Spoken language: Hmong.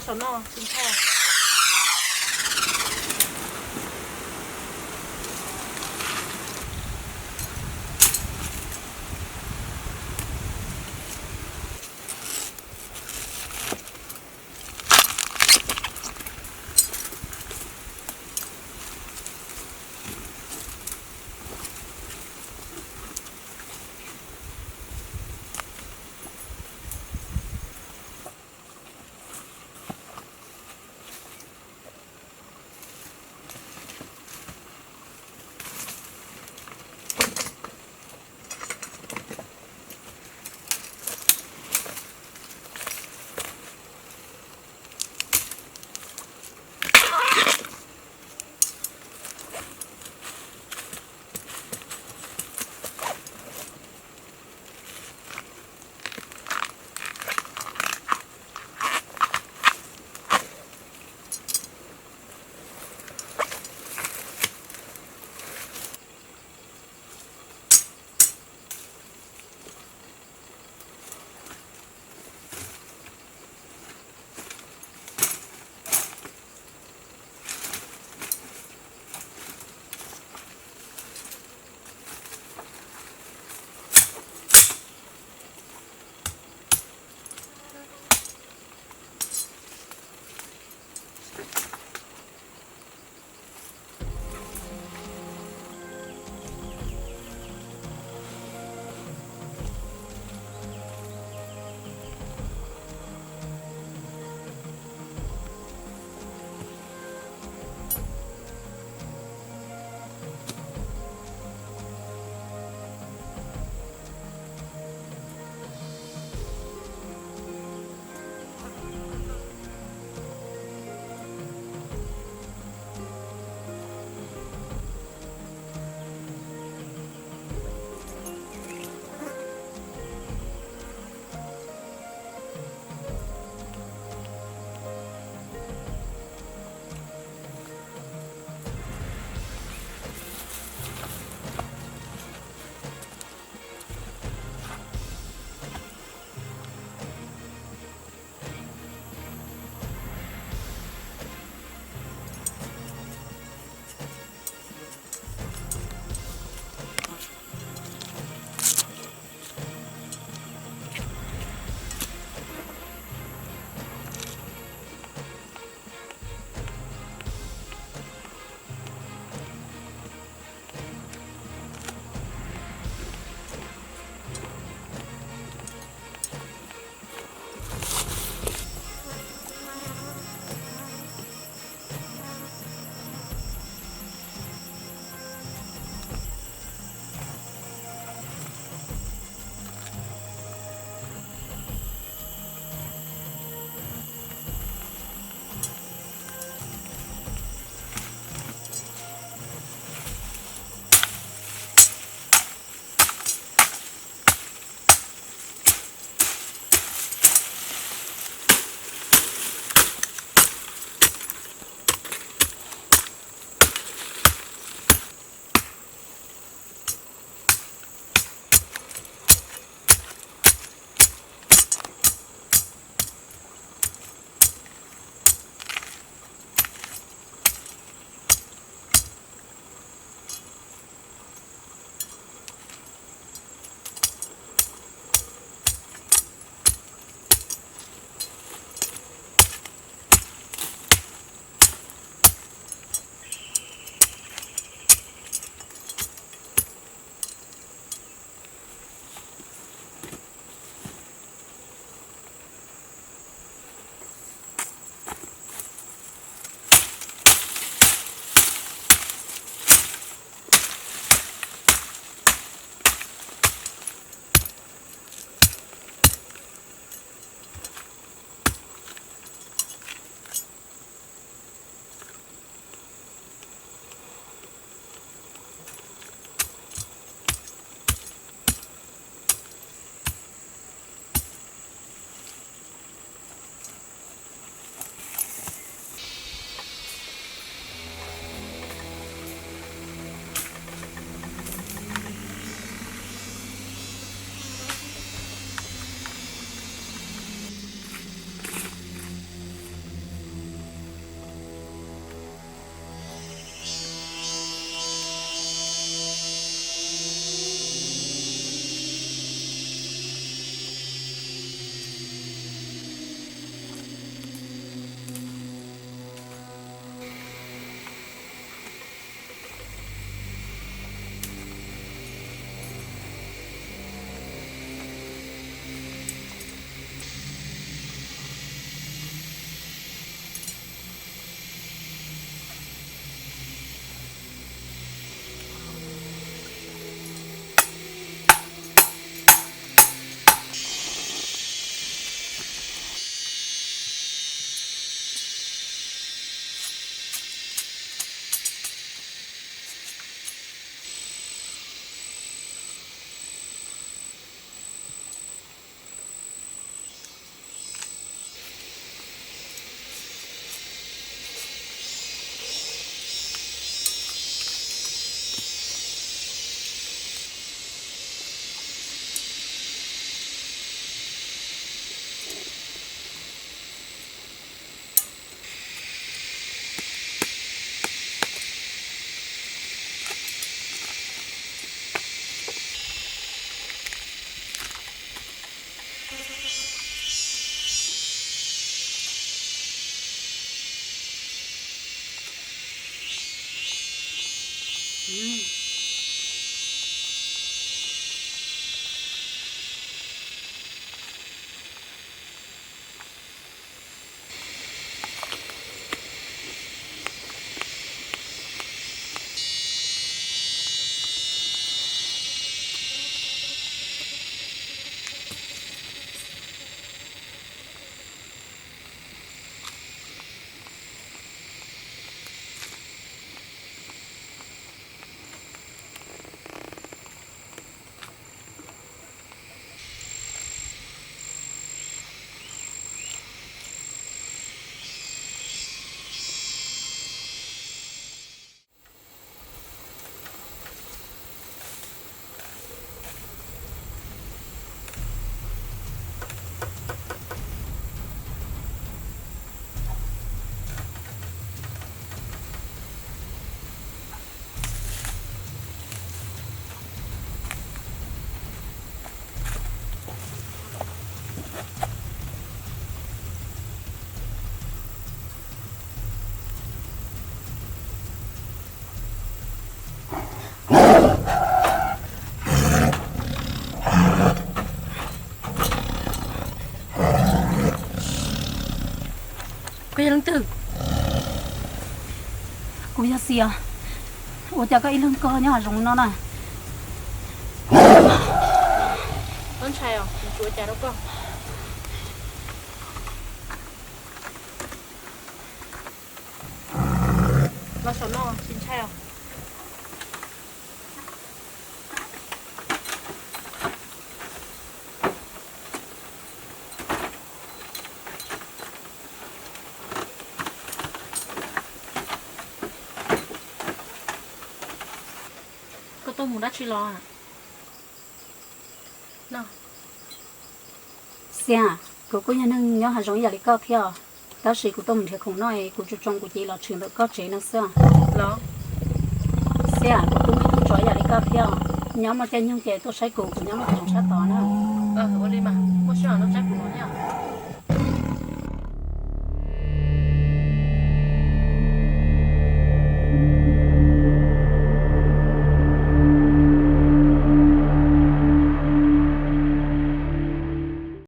Saum no tsis ntshai. Koj yog leej twg? Kuv yog Xias. Ua cas koj ib leeg koj nyob hav zoov no na? Koj ntshai os, kuv tsis ua cas rau koj. Los saum no, tsis ntshai os. Koj tuaj mus dab tsi los? Xias, kuv kuj yog neeg nyob hav zoov ib yam li koj thiab, tab sis kuv tuaj mus nrhiav khoom noj es kuv tsuas tsoo kuv cev los tshwm ntawm koj tsev no xwb. Los, Xias, kuv kuj muaj ib tug tsov ib yam li koj thiab, nyob muaj caij nyoog ces tuaj saib kuv, kuv nyob lub tsev sab tod na. Ua li mas, muaj sij hawm no tsaib kuv los thiab.